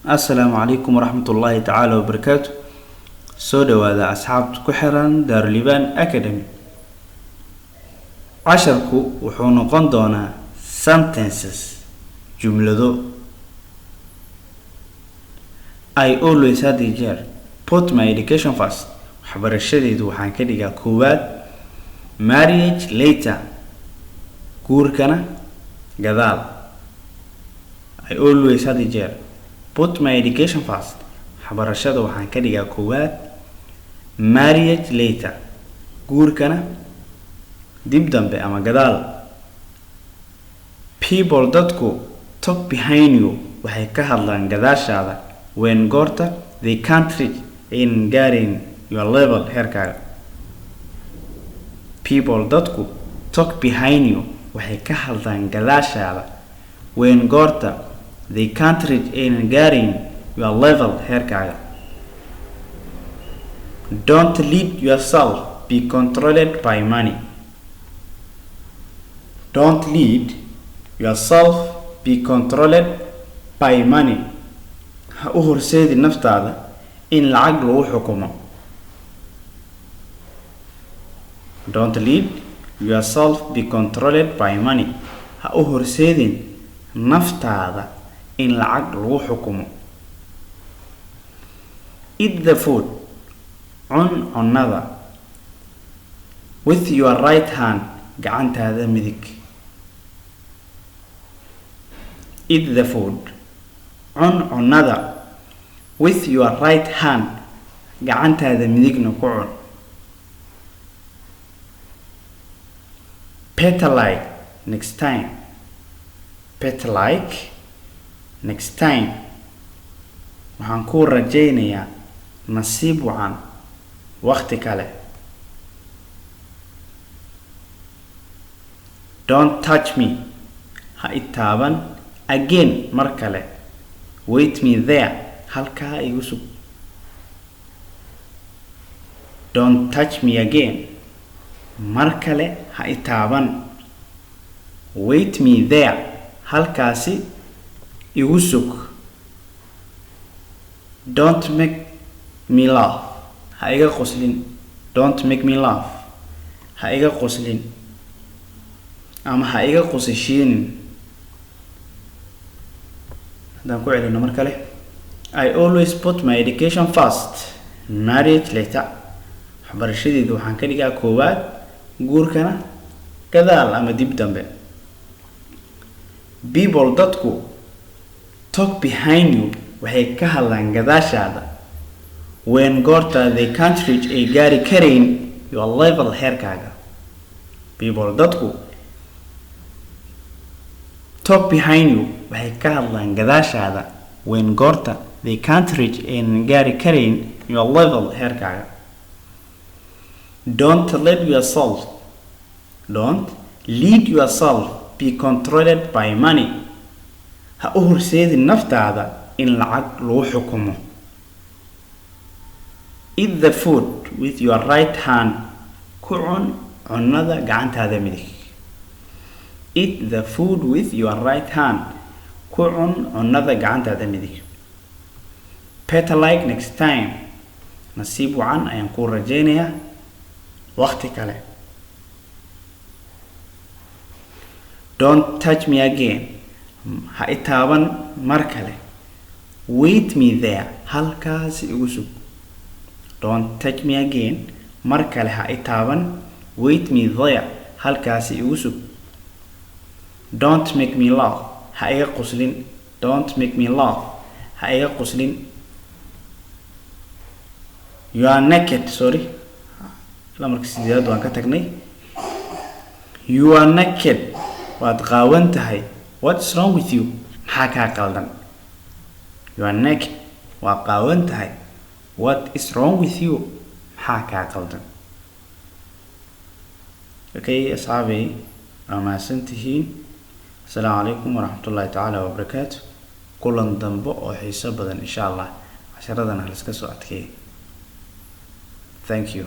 Assalaamu calaykum waraxmatullaahi tacaala wabarakaatu. Soo dhawaada asxaabta ku xiran Daaruliban Academy. Casharku wuxuu noqon doonaa sentences, jumlado. I always, had iyo jeer, put my education first, waxbarashadeydu waxaan ka dhigaa koowaad, marriage later, guurkana gadaal. I always, had iyo jeer, put my education first, waxbarashada waxaan ka dhigaa koowaad, marriage later, guurkana dib dambe ama gadaal. People, dadku, talk behind you, waxay ka hadlaan gadaashaada, when, goorta, they can't reach, aynan gaarayn, your level, heerkaaga. People, dadku, talk behind you, waxay ka hadlaan gadaashaada, when, goorta, they can't reach, aynan gaarayn, your level, heerkaaga. Don't let yourself be controlled by money. Don't let yourself be controlled by money. Ha u horseedi naftaada in lacag lagu xukumo. Don't let yourself be controlled by money. Ha u horseedin naftaada in lacag lagu xukumo. Eat the food, cun cunnada, with your right hand, gacantaada midig. Eat the food, cun cunnada, with your right hand, gacantaada midigna ku cun. Better like next time. Better like next time. Waxaan kuu rajaynayaa nasiib wacan waqti kale. Don't touch me, ha i taaban, again, mar kale. Wait me there, halkaa igu sug. Don't touch me again, mar kale ha i taaban. Wait me there, halkaasi igu sug. Don't make me laugh, ha iga qoslin. Don't make me laugh, ha iga qoslin ama ha iga qosashiinin. Haddaan ku celino mar kale: I always put my education first, marriage later. Waxbarashadeyda waxaan ka dhigaa koowaad, guurkana gadaal ama dib dambe. People, dadku, talk behind you, waxay ka hadlaan gadaashaada, when, goorta, they can't reach, ay gaari karayn, your level, heerkaaga. People, dadku, talk behind you, waxay ka hadlaan gadaashaada, when, goorta, they can't reach, aynan gaari karayn, your level, heerkaaga. Don't let yourself, don't lead yourself be controlled by money. Ha u horseedin naftaada in lacag lagu xukumo. Eat the food with your right hand, ku cun cunnada gacantaada midig. Eat the food with your right hand, ku cun cunnada gacantaada midig. Better like next time. Nasiib wacan ayaan kuu rajaynayaa waqti kale. Don't touch me again, ha i taaban mar kale. Wait me there, halkaasi igu sug. Don't touch me again, mar kale ha i taaban. Wait me there, halkaasi igu sug. Don't make me laugh, ha iga qoslin. Don't make me laugh, ha iga qoslin. You are naked. Sorry, lamarka sideedaad waan ka tagnay. You are naked, waad qaawan tahay. What's wrong with you? Maxaa kaa qaldan? You are naked, waa qaawan tahay. What is wrong with you? Maxaa kaa qaldan? Okay, asxaabey, waa mahadsan tihiin. Asalaamu calaykum waraxmatullaahi tacaala wabarakaatu. Kulan dambe oo xiiso badan, insha Allah. Casharadana haliska soo adkeeyay. Thank you.